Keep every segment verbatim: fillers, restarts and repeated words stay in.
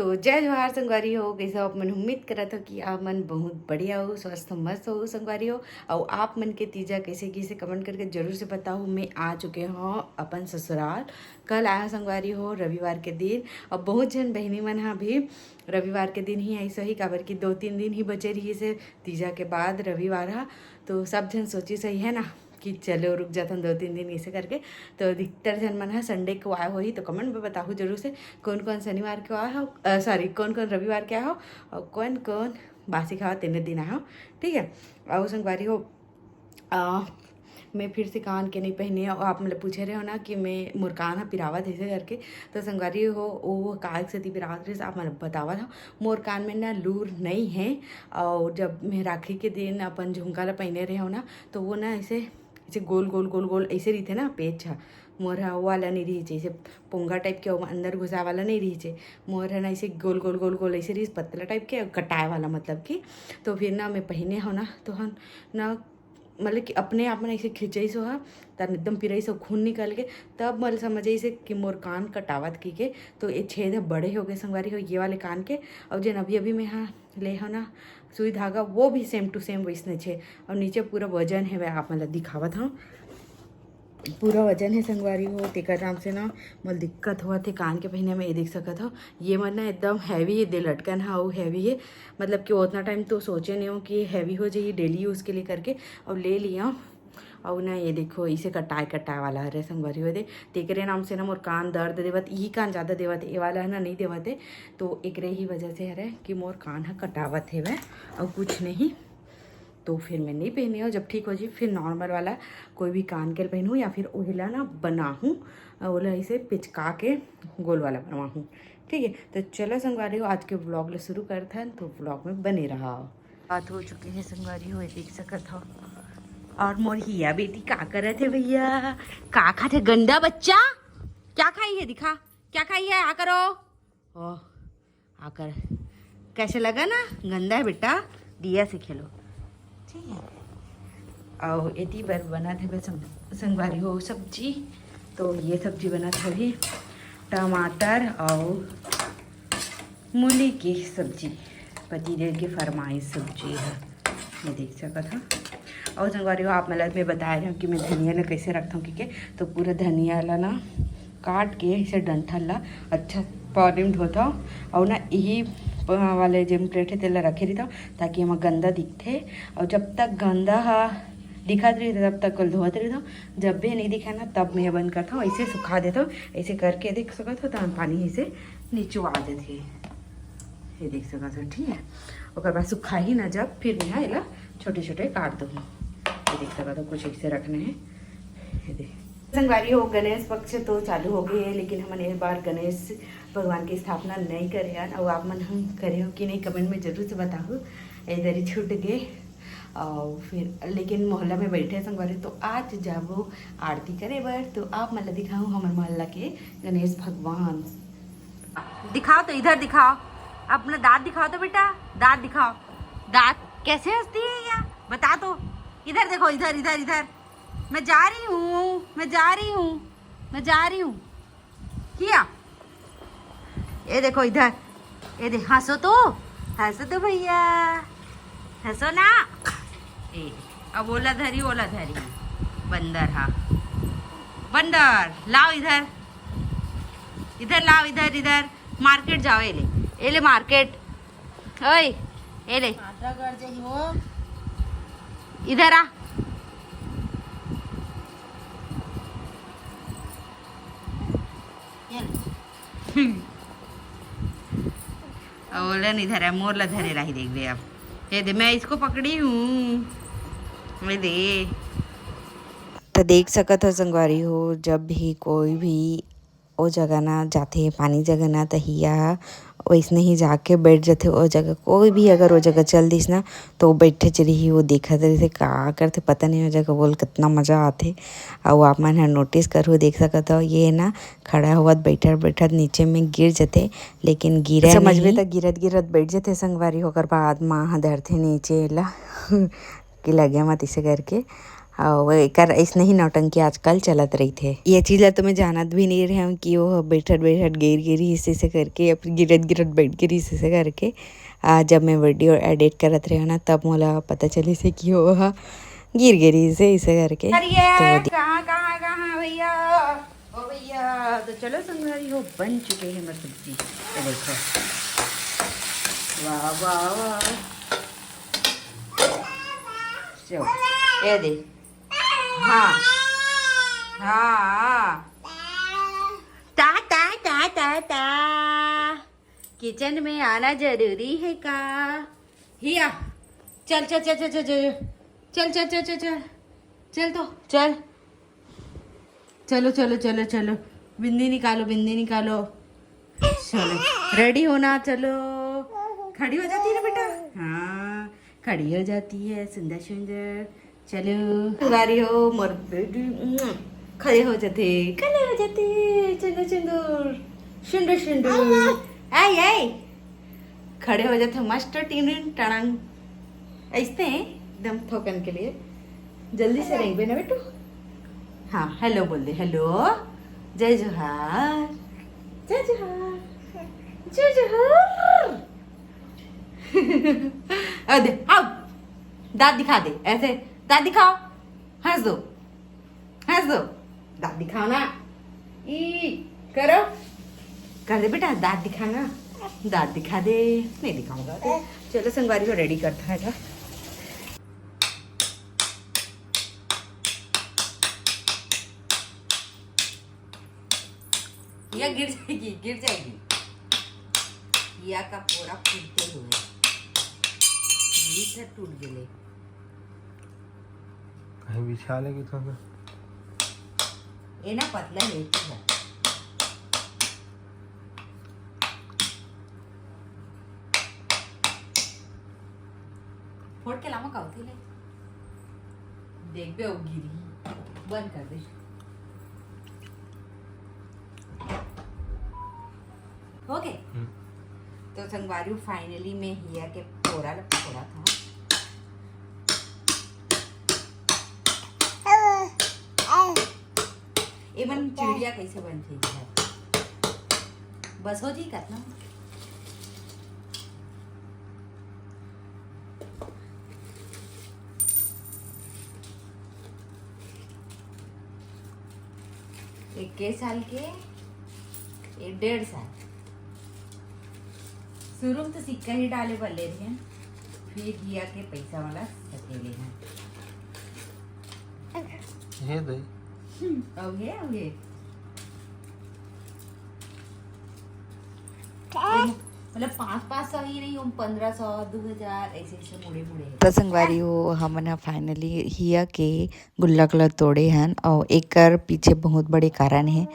तो जय जोहार संगवारी हो, कैसे हो आप मन? उम्मीद करत हो कि आप मन बहुत बढ़िया हो, स्वस्थ मस्त हो संगवारी हो। और आप मन के तीजा कैसे गिसे, कमेंट करके जरूर से बताओ। मैं आ चुके हूँ अपन ससुराल, कल आया संगवारी हो रविवार के दिन। अब बहुत झन बहिनी मन हा भी रविवार के दिन ही आई सही, काबर कि दो तीन दिन ही बचे रही से तीजा के बाद रविवार हा। तो सब झन सोची सही है ना कि चलो रुक जाथन दो तीन दिन ऐसे करके। तो अधिकतर झन मन ह संडे को आए होही, तो कमेंट में बताहू जरूर से कौन कौन शनिवार के आए हो, सॉरी, कौन कौन रविवार के आए हो और कौन कौन बासी खावा तेने दिन आए हो। ठीक है, और संगवारी हो, आ, मैं फिर से कान के नहीं पहने और आप मतलब पूछे रहे हो ना कि मैं मोर कान ह पिरावत ऐसे करके। तो संगवारी हो, वो काल से पिरावत रहिस, आप मतलब बतावत हो। मोर कान में ना लूर नहीं है, और जब मैं राखी के दिन अपन झुमका ला पहने रहे हो ना, तो वो ना ऐसे ऐसे गोल गोल गोल गोल ऐसे रहिथे ना पेच ह। मोर ह वो वाला नहीं रहिचे, ऐसे पोंगा टाइप के ओमा अंदर घुसा वाला नहीं रहिचे। मोर ह ना ऐसे गोल गोल गोल गोल ऐसे रहिस, पतला टाइप के, कटाए वाला मतलब कि। तो फिर ना मैं पहने हो ना, तो हम ना मतलब कि अपने आप में ऐसे खिंचई सो हा, तन एकदम पिराई सो खून निकल के। तब मोला समझ आइस कि मोर कान कटावत की के। तो ये छेद ह बड़े हो गए संगवारी हो ये वाले कान के। और जेन अभी अभी मैं हा ले हो ना सुई धागा, वो भी सेम टू सेम वैसने छे। और नीचे पूरा वजन है, मैं आप मतलब दिखावत हूँ, पूरा वजन है संगवारी हो। तेकर नाम से ना मोल दिक्कत हुआ थे कान के पहने में। ये देख सकत हो, ये मन ना एकदम हैवी है, दे लटकन हा वो हैवी है। मतलब कि उतना टाइम तो सोचे नहीं हूँ कि हैवी हो जाइए डेली यूज़ के लिए करके, और ले लिया। और ना ये देखो, इसे कटाए कटाए वाला हरे संगवारी हो दे। तेकरे नाम से ना मोर कान दर्द देवत, यही कान ज़्यादा देवत, ये वाला है ना नहीं देवत है। तो एकरे ही वजह से हरे कि मोर कान ह कटावत हेवय और कुछ नहीं। तो फिर मैं नहीं पहनी हूँ, जब ठीक हो जी फिर नॉर्मल वाला कोई भी कान के पहनूँ या फिर ओहिला ना बनाहूँ, ओला इसे पिचका के गोल वाला बनवाहूँ। ठीक है, तो चलो संगवारी हो, आज के व्लॉग ला शुरू करथन, तो व्लॉग में बने रहा। बात हो चुके हैं संगवारी हो, देख सकत हो। और मोर हिया बेटी का करत है भैया? का खात है गंदा बच्चा? क्या खाई है दिखा, क्या खाई है? आ करो। ओह, आकर कैसे लगा ना, गंदा है बेटा, दिया से खेलो। ठीक है, और एती बर बनत हवे संग-, संगवारी हो सब्जी। तो ये सब्जी बनत हवे टमाटर और मूली की सब्जी, पतिदेव की फरमाइश सब्जी है, ये देख सकत हो। और संगवारी हो, आप मतलब मैं बताए रहे हूँ कि मैं धनिया ला कैसे रखता हूँ, ठीक है। तो पूरा धनिया ला ना काट के इसे डंठल ला अच्छा पानी में धोता हूँ और ना यही प-, वाले जेम प्लेट है तेला रखे रहता हूँ, ताकि एमा गंदा दिखथे। और जब तक गंदा हा दिखत रही तब तक कल धोत रही था, जब भी नहीं दिखा ना तब मैं बंद करता हूँ, ऐसे सुखा देता हूँ। ऐसे करके देख सकत हो, तहन पानी ऐसे निचवा देथे। ये देख सकत हो, ठीक है। ओकर बाद सुखाही ना जब, फिर मैं एला छोटे छोटे काट दूँ। ये देख सकत हो, कुछ ऐसे रखने हैं। ये देख संगवारी हो, गणेश पक्ष तो चालू हो गए है, लेकिन हमन एक बार गणेश भगवान की स्थापना नहीं करे हन। और आप मन हम करे हो कि नहीं, कमेंट में जरूर से बताओ। इधर ही छूट गए। और फिर लेकिन मोहल्ला में बैठे संगवारी, तो आज जाबो आरती करे बर। तो आप मन ला दिखाऊँ हमर मोहल्ला के गणेश भगवान। दिखाओ तो, इधर दिखाओ, अपना दांत दिखाओ तो बेटा, दांत दिखाओ। दांत कैसे हंसती है या बता तो। इधर देखो, इधर, इधर, इधर। मैं जा रही हूँ, मैं जा रही हूँ, मैं जा रही हूँ। किया? ये देखो इधर, ये देख, हंसो तो, हंसो तो भैया, हंसो ना। ए, अब ओला धरी, ओला धरी, बंदर हा, बंदर लाओ इधर, इधर लाओ, इधर, इधर, मार्केट जाओ, ये ले, ये ले मार्केट, ओए, ये ले, मात्रा कर जाई हो। इधर आ। ये ले। हम्म। ओलन इधर है, मोर ला धरे रही, देख बे अब। ये दे, मैं इसको पकड़ी हूँ। ये दे। तो देख सकत हो संगवारी हो, जब भी कोई भी ओ जगह ना जाथे, पानी जगह ना, त हिया ह वइसने ही जाके बैठ जथे ओ जगह। कोई भी अगर ओ जगह चल दिस ना, तो वो बैठेच रही, वो देखत रहिथे, का करथे पता नहीं ओ जगह। बोल, कितना मजा आथे। अउ आप मन ह नोटिस करहु, देख सकत हव, ये ना खड़ा होवत, बैठत, बैठत नीचे में गिर जथे, लेकिन गिरे समझबे नहीं। त गिरत, गिरत बैठ जथे संगवारी, ओकर बाद माँ ह धरथे नीचे ला कि लगे मत इसे करके। अउ एकर अइसने ही नौटंकी आजकल चलत रहिथे। ये चीज ला तो मैं जानत भी नहीं रहेंव कि वो बैठत बैठत गिर गे रिहिस अइसे करके या फिर गिरत गिरत बैठ गे रिहिस अइसे करके। आज जब मैं वीडियो एडिट करत रहेंव ना, तब मोला पता चलिस हे कि वो ह गिर गे रिहिस अइसे करके। अरे तो कहाँ, कहाँ, कहाँ भैया? ओ भैया, तो चलो संगवारी हो, बन चुके हैं हमर सब्जी। ये देखो, वाह, वाह, वाह। चलो, ये दे। हाँ, हाँ। टा, टा, टा, टा, टा। किचन में आना जरूरी है का? हिया, चल, चल, चल, चल, चल, चल, चल, चल, चल, चल, चल, चल तो, चल, चलो, चलो, चलो, चलो, बिंदी निकालो, बिंदी निकालो, चलो, रेडी होना, चलो, खड़ी हो जाती है ना बेटा, हाँ, खड़ी हो जाती है, सुंदर सुंदर। चलो, संगवारी हो, मोर बेबी, खड़े हो जाते, खड़े हो जाते, चंदू, चंदू, सुंदर, सुंदर। आई, आई। खड़े हो जाते, मस्त टिन टड़ांग। ऐसने एकदम थोकन के लिए। जल्दी से रेंगबे ना बेटू। हाँ, हेलो बोल दे, हेलो। जय जोहार। जय जोहार। जय जोहार। अरे, आओ। दांत दिखा दे, ऐसे। दांत दिखाओ। हंस दो, हंस दो। दांत दिखाओ ना। ई करो। कर दे बेटा, दांत दिखा ना। दांत दिखा दे। नहीं दिखाऊंगा तो। चलो, संगवारी को रेडी करता है था। या गिर जाएगी, गिर जाएगी। या का पूरा फूटते हुए। ये से टूट गेले। कहीं बिछा लेगी तो ना। ये ना पतला है, ठीक है। फोड़ के लामा का होती ले। देख बे, वो गिरी। बंद कर दे। ओके। हम्म। तो संगवारी, फाइनली मैं हिया के पोरा ल फोड़ा था। एमन चिड़िया कैसे बनथे? बस हो जी, कतना। इक्कीस साल के, ये डेढ़ साल। शुरू में तो सिक्का ही डाले बर ले रहे हैं, फिर हिया के पैसा वाला सकेले हैं। ये दे। अब है, अब है। मतलब पाँच पाँच सौ ही नहीं, हम पन्द्रह सौ, दो हजार, ऐसे ऐसे मुड़े मुड़े है। तो संगवारी हो, हमन ह finally हिया के गुल्लक ल तोड़े हन, अउ एकर पीछे बहुत बड़े कारण हे।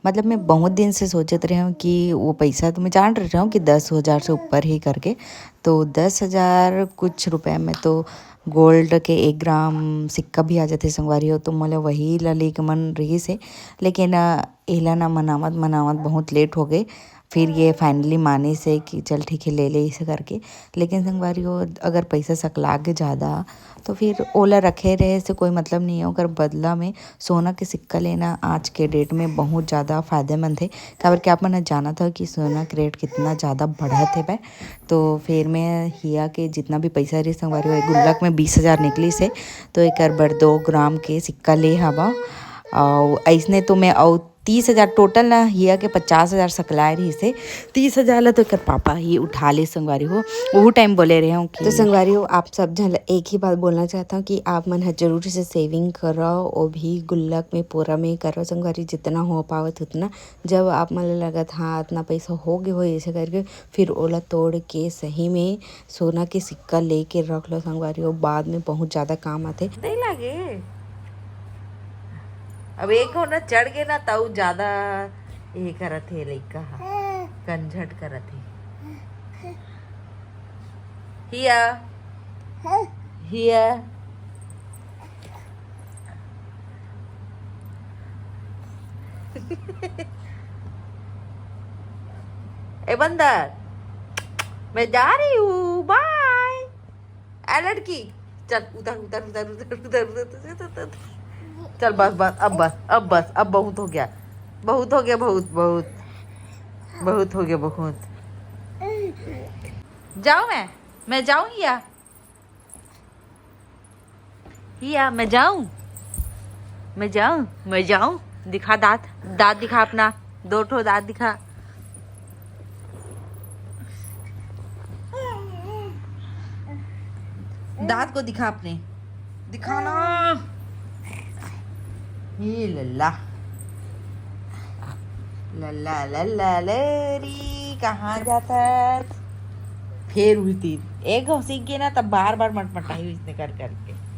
मतलब मैं बहुत दिन से सोचत रहे हूँ कि वो पैसा तो मैं जान रहे हूँ कि दस हजार से ऊपर ही करके, तो दस हजार कुछ रुपया में तो गोल्ड के एक ग्राम सिक्का भी आ जाथे संगवारी हो, तो मोला वही ला लेके मन रहिस हे। लेकिन, अ, एला ना मनावत मनावत बहुत लेट हो गए, फिर ये finally मानिस हे कि चल ठीक है, ले ले इसे करके। लेकिन संगवारी हो, अगर पैसा सकला के ज़्यादा तो फिर ओला रखे रहे से कोई मतलब नहीं है। ओकर बदला में सोना के सिक्का लेना आज के डेट में बहुत ज़्यादा फायदेमंद है, काबर कि आप मन ह जानत हो कि सोना के रेट कितना ज़्यादा बढ़त हेवय। तो फिर मैं हिया के जितना भी पैसा रही संगवारी हो, गुल्लक में बीस हजार निकलिस हे, तो एकर बर दो ग्राम के सिक्का ले हवा। अउ अइसने तो मैं अउ तीस हजार टोटल ना, हिया के पचास हजार सकलाए रहिस हे, तीस हजार ला तो एकर पापा ही उठा ले संगवारी हो। वहू टाइम बोले रहे हूँ कि तो संगवारी हो, आप सब झन ला एक ही बात बोलना चाहता हूँ कि आप मन ह जरूर से सेविंग करो, वो भी गुल्लक में, पोरा में करो संगवारी, जितना हो पावत उतना। जब आप मन ला लगत, हाँ, इतना पैसा हो गए हो ऐसे करके, फिर ओला तोड़ के सही में सोना के सिक्का लेके रख लो संगवारी हो, बाद में बहुत ज्यादा काम आथे। नहीं लागे। अब एक हो ना चढ़ गए ना, तऊ ज्यादा ये करत हे लइका ह, कंझट करत हे। हिया, हिया। ए बंदर, मैं जा रही हूँ, बाय। ए लड़की, चल, उतर, उतर, उतर, उतर, उतर, उतर, उतर, उतर। चल, बस, बस, अब बस, अब बस, अब बहुत हो गया, बहुत हो गया, बहुत, बहुत, बहुत हो गया, बहुत। जाऊं मैं? मैं जाऊं या? या मैं जाऊं? मैं जाऊं? मैं जाऊं? दिखा दांत, दांत दिखा अपना, दो ठो दांत दिखा। दांत को दिखा अपने, दिखा ना। ये लल्ला, लल्ला, लल्ला, लरी, कहाँ जाता है? फेर उही तीर। एक घांव सीख गए ना, तब बार बार मटमटाही इसने कर करके।